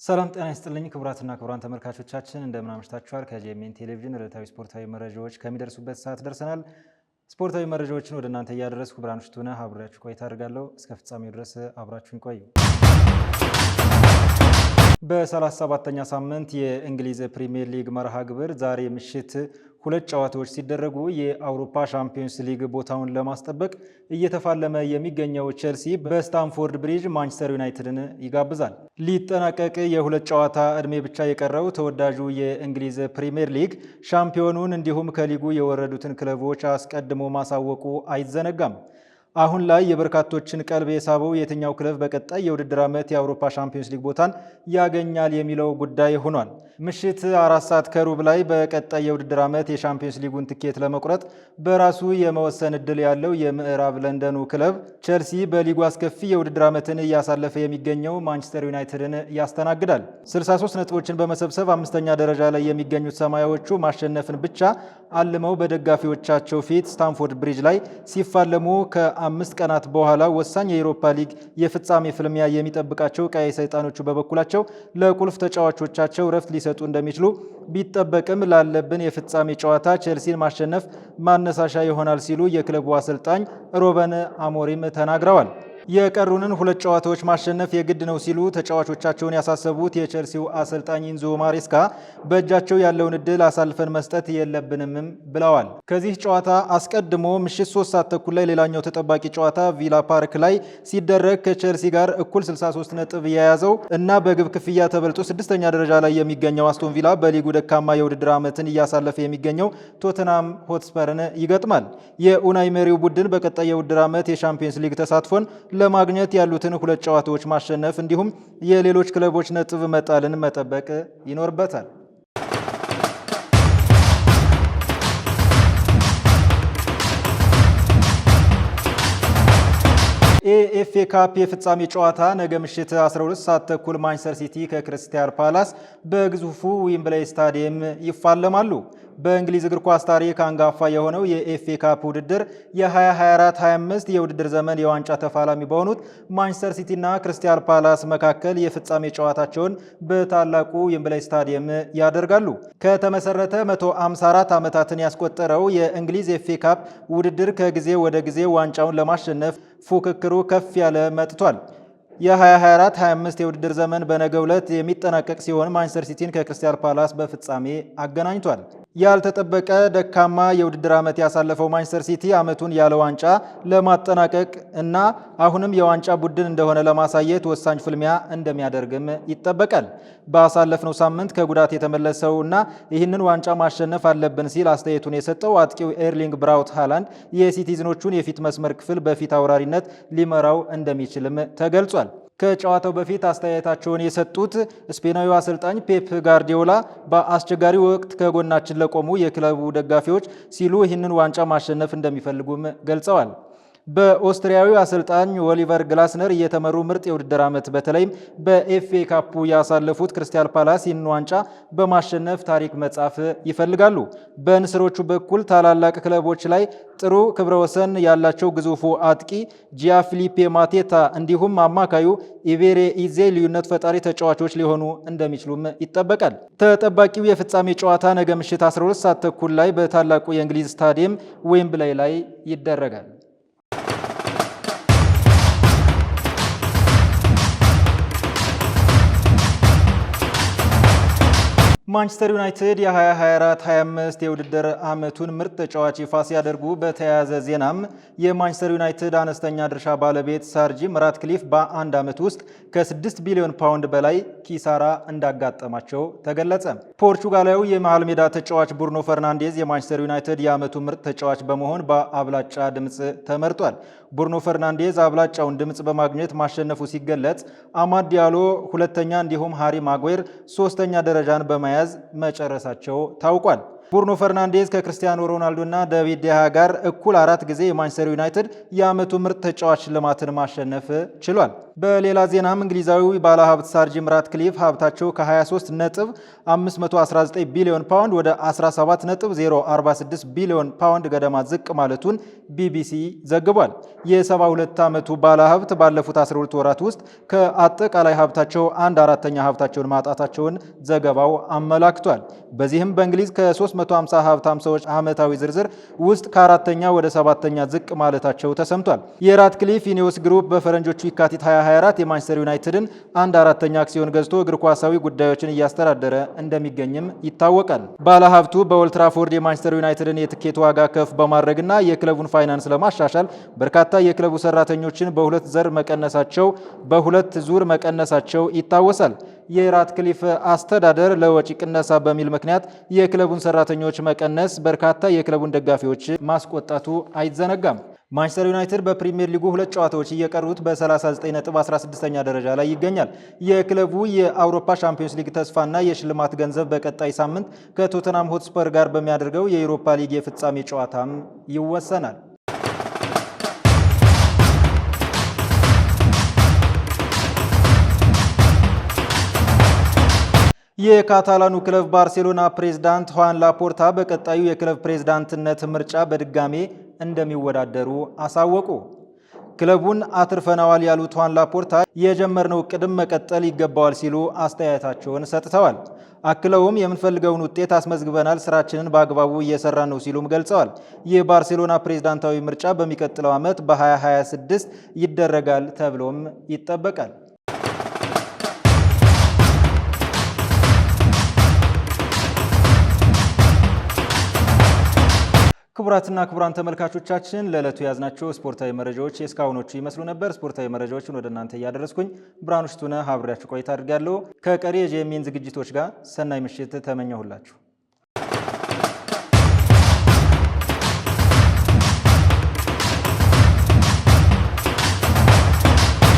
ሰላም ጤና ይስጥልኝ ክቡራትና ክቡራን ተመልካቾቻችን፣ እንደምን አምሽታችኋል? ከጂኤምኤን ቴሌቪዥን ዕለታዊ ስፖርታዊ መረጃዎች ከሚደርሱበት ሰዓት ደርሰናል። ስፖርታዊ መረጃዎችን ወደ እናንተ እያደረስኩ ብርሃኑ ሽቱነ አብሬያችሁ ቆይታ አድርጋለሁ። እስከ ፍጻሜው ድረስ አብራችሁን ቆዩ። በ37ኛ ሳምንት የእንግሊዝ ፕሪሚየር ሊግ መርሃ ግብር ዛሬ ምሽት ሁለት ጨዋታዎች ሲደረጉ፣ የአውሮፓ ሻምፒዮንስ ሊግ ቦታውን ለማስጠበቅ እየተፋለመ የሚገኘው ቼልሲ በስታምፎርድ ብሪጅ ማንቸስተር ዩናይትድን ይጋብዛል። ሊጠናቀቅ የሁለት ጨዋታ ዕድሜ ብቻ የቀረው ተወዳጁ የእንግሊዝ ፕሪሚየር ሊግ ሻምፒዮኑን እንዲሁም ከሊጉ የወረዱትን ክለቦች አስቀድሞ ማሳወቁ አይዘነጋም። አሁን ላይ የበርካቶችን ቀልብ የሳበው የትኛው ክለብ በቀጣይ የውድድር ዓመት የአውሮፓ ሻምፒዮንስ ሊግ ቦታን ያገኛል የሚለው ጉዳይ ሆኗል። ምሽት 4:15 ላይ በቀጣይ የውድድር ዓመት የሻምፒዮንስ ሊጉን ትኬት ለመቁረጥ በራሱ የመወሰን እድል ያለው የምዕራብ ለንደኑ ክለብ ቸልሲ በሊጉ አስከፊ የውድድር ዓመትን እያሳለፈ የሚገኘው ማንቸስተር ዩናይትድን ያስተናግዳል። 63 ነጥቦችን በመሰብሰብ አምስተኛ ደረጃ ላይ የሚገኙት ሰማያዎቹ ማሸነፍን ብቻ አልመው በደጋፊዎቻቸው ፊት ስታምፎርድ ብሪጅ ላይ ሲፋለሙ፣ ከ5 ቀናት በኋላ ወሳኝ የዩሮፓ ሊግ የፍጻሜ ፍልሚያ የሚጠብቃቸው ቀይ ሰይጣኖቹ በበኩላቸው ለቁልፍ ተጫዋቾቻቸው ረፍት ሊሰጡ እንደሚችሉ ቢጠበቅም፣ ላለብን የፍጻሜ ጨዋታ ቼልሲን ማሸነፍ ማነሳሻ ይሆናል ሲሉ የክለቡ አሰልጣኝ ሩበን አሞሪም ተናግረዋል። የቀሩንን ሁለት ጨዋታዎች ማሸነፍ የግድ ነው ሲሉ ተጫዋቾቻቸውን ያሳሰቡት የቼልሲው አሰልጣኝ ኢንዞ ማሬስካ በእጃቸው ያለውን እድል አሳልፈን መስጠት የለብንምም ብለዋል። ከዚህ ጨዋታ አስቀድሞ ምሽት 3:30 ላይ ሌላኛው ተጠባቂ ጨዋታ ቪላ ፓርክ ላይ ሲደረግ፣ ከቼልሲ ጋር እኩል 63 ነጥብ የያዘው እና በግብ ክፍያ ተበልጦ ስድስተኛ ደረጃ ላይ የሚገኘው አስቶን ቪላ በሊጉ ደካማ የውድድር ዓመትን እያሳለፈ የሚገኘው ቶተንሃም ሆትስፐርን ይገጥማል። የኡናይ ኤመሪው ቡድን በቀጣይ የውድድር ዓመት የሻምፒየንስ ሊግ ተሳትፎን ለማግኘት ያሉትን ሁለት ጨዋታዎች ማሸነፍ እንዲሁም የሌሎች ክለቦች ነጥብ መጣልን መጠበቅ ይኖርበታል። የኤፍኤ ካፕ የፍጻሜ ጨዋታ ነገ ምሽት 12 ሰዓት ተኩል ማንቸስተር ሲቲ ከክሪስታል ፓላስ በግዙፉ ዊምብሌይ ስታዲየም ይፋለማሉ። በእንግሊዝ እግር ኳስ ታሪክ አንጋፋ የሆነው የኤፍኤ ካፕ ውድድር የ2024/25 የውድድር ዘመን የዋንጫ ተፋላሚ በሆኑት ማንቸስተር ሲቲና ክሪስታል ፓላስ መካከል የፍጻሜ ጨዋታቸውን በታላቁ ዊምብሌይ ስታዲየም ያደርጋሉ። ከተመሰረተ 154 ዓመታትን ያስቆጠረው የእንግሊዝ ኤፍኤ ካፕ ውድድር ከጊዜ ወደ ጊዜ ዋንጫውን ለማሸነፍ ፉክክሩ ከፍ እያለ መጥቷል። የ2024/25 የውድድር ዘመን በነገው ዕለት የሚጠናቀቅ ሲሆን፣ ማንቸስተር ሲቲን ከክሪስታል ፓላስ በፍጻሜ አገናኝቷል። ያልተጠበቀ ደካማ የውድድር ዓመት ያሳለፈው ማንቸስተር ሲቲ ዓመቱን ያለ ዋንጫ ለማጠናቀቅ እና አሁንም የዋንጫ ቡድን እንደሆነ ለማሳየት ወሳኝ ፍልሚያ እንደሚያደርግም ይጠበቃል። ባሳለፍነው ሳምንት ከጉዳት የተመለሰው እና ይህንን ዋንጫ ማሸነፍ አለብን ሲል አስተያየቱን የሰጠው አጥቂው ኤርሊንግ ብራውት ሃላንድ የሲቲዝኖቹን የፊት መስመር ክፍል በፊት አውራሪነት ሊመራው እንደሚችልም ተገልጿል። ከጨዋታው በፊት አስተያየታቸውን የሰጡት ስፔናዊው አሰልጣኝ ፔፕ ጋርዲዮላ በአስቸጋሪ ወቅት ከጎናችን ለቆሙ የክለቡ ደጋፊዎች ሲሉ ይህንን ዋንጫ ማሸነፍ እንደሚፈልጉም ገልጸዋል። በኦስትሪያዊው አሰልጣኝ ኦሊቨር ግላስነር እየተመሩ ምርጥ የውድድር ዓመት በተለይም በኤፍኤ ካፑ ያሳለፉት ክሪስታል ፓላስ ይህንን ዋንጫ በማሸነፍ ታሪክ መጻፍ ይፈልጋሉ። በንስሮቹ በኩል ታላላቅ ክለቦች ላይ ጥሩ ክብረ ወሰን ያላቸው ግዙፉ አጥቂ ጂያ ፊሊፔ ማቴታ እንዲሁም አማካዩ ኤቤሬ ኢዜ ልዩነት ፈጣሪ ተጫዋቾች ሊሆኑ እንደሚችሉም ይጠበቃል። ተጠባቂው የፍጻሜ ጨዋታ ነገ ምሽት 12 ሰዓት ተኩል ላይ በታላቁ የእንግሊዝ ስታዲየም ዌምብላይ ላይ ይደረጋል። ማንቸስተር ዩናይትድ የ2024/25 የውድድር ዓመቱን ምርጥ ተጫዋች ይፋ ሲያደርጉ፣ በተያያዘ ዜናም የማንቸስተር ዩናይትድ አነስተኛ ድርሻ ባለቤት ሰር ጂም ራትክሊፍ በአንድ ዓመት ውስጥ ከ6 ቢሊዮን ፓውንድ በላይ ኪሳራ እንዳጋጠማቸው ተገለጸ። ፖርቹጋላዊው የመሃል ሜዳ ተጫዋች ብሩኖ ፈርናንዴዝ የማንቸስተር ዩናይትድ የዓመቱ ምርጥ ተጫዋች በመሆን በአብላጫ ድምፅ ተመርጧል። ብሩኖ ፈርናንዴዝ አብላጫውን ድምፅ በማግኘት ማሸነፉ ሲገለጽ፣ አማድ ዲያሎ ሁለተኛ እንዲሁም ሃሪ ማጓየር ሶስተኛ ደረጃን በመያዝ መጨረሳቸው ታውቋል። ብሩኖ ፈርናንዴዝ ከክርስቲያኖ ሮናልዶና ዳቪድ ዴሃ ጋር እኩል 4 ጊዜ የማንቸስተር ዩናይትድ የዓመቱ ምርጥ ተጫዋች ሽልማትን ማሸነፍ ችሏል። በሌላ ዜናም እንግሊዛዊው ባለሀብት ሰር ጂም ራትክሊፍ ሀብታቸው ከ23.519 ቢሊዮን ፓውንድ ወደ 17.046 ቢሊዮን ፓውንድ ገደማ ዝቅ ማለቱን ቢቢሲ ዘግቧል። የ72 ዓመቱ ባለሀብት ባለፉት 12 ወራት ውስጥ ከአጠቃላይ ሀብታቸው አንድ አራተኛ ሀብታቸውን ማጣታቸውን ዘገባው አመላክቷል። በዚህም በእንግሊዝ ከ350 ሀብታም ሰዎች ዓመታዊ ዝርዝር ውስጥ ከአራተኛ ወደ ሰባተኛ ዝቅ ማለታቸው ተሰምቷል። የራትክሊፍ ኢኒዮስ ግሩፕ በፈረንጆቹ የካቲት 2024 የማንቸስተር ዩናይትድን አንድ አራተኛ አክሲዮን ገዝቶ እግር ኳሳዊ ጉዳዮችን እያስተዳደረ እንደሚገኝም ይታወቃል። ባለሀብቱ በኦልትራፎርድ የማንቸስተር ዩናይትድን የትኬት ዋጋ ከፍ በማድረግና የክለቡን ፋይናንስ ለማሻሻል በርካታ የክለቡ ሰራተኞችን በሁለት ዙር መቀነሳቸው ይታወሳል። የራትክሊፍ አስተዳደር ለወጪ ቅነሳ በሚል ምክንያት የክለቡን ሰራተኞች መቀነስ በርካታ የክለቡን ደጋፊዎች ማስቆጣቱ አይዘነጋም። ማንቸስተር ዩናይትድ በፕሪሚየር ሊጉ ሁለት ጨዋታዎች እየቀሩት በ39 ነጥብ 16ኛ ደረጃ ላይ ይገኛል። የክለቡ የአውሮፓ ሻምፒዮንስ ሊግ ተስፋና የሽልማት ገንዘብ በቀጣይ ሳምንት ከቶተንሃም ሆትስፐር ጋር በሚያደርገው የዩሮፓ ሊግ የፍጻሜ ጨዋታም ይወሰናል። የካታላኑ ክለብ ባርሴሎና ፕሬዝዳንት ሁዋን ላፖርታ በቀጣዩ የክለብ ፕሬዝዳንትነት ምርጫ በድጋሜ እንደሚወዳደሩ አሳወቁ። ክለቡን አትርፈነዋል ያሉት ሁዋን ላፖርታ የጀመርነው እቅድም መቀጠል ይገባዋል ሲሉ አስተያየታቸውን ሰጥተዋል። አክለውም የምንፈልገውን ውጤት አስመዝግበናል፣ ስራችንን በአግባቡ እየሰራን ነው ሲሉም ገልጸዋል። የባርሴሎና ፕሬዝዳንታዊ ምርጫ በሚቀጥለው ዓመት በ2026 ይደረጋል ተብሎም ይጠበቃል። ክቡራትና ክቡራን ተመልካቾቻችን ለዕለቱ የያዝናቸው ስፖርታዊ መረጃዎች የእስካሁኖቹ ይመስሉ ነበር። ስፖርታዊ መረጃዎችን ወደ እናንተ እያደረስኩኝ ብርሃኑ ሽቱነ አብሬያችሁ ቆይታ አድርጋለሁ። ከቀሪ የጂኤምኤን ዝግጅቶች ጋር ሰናይ ምሽት ተመኘሁላችሁ።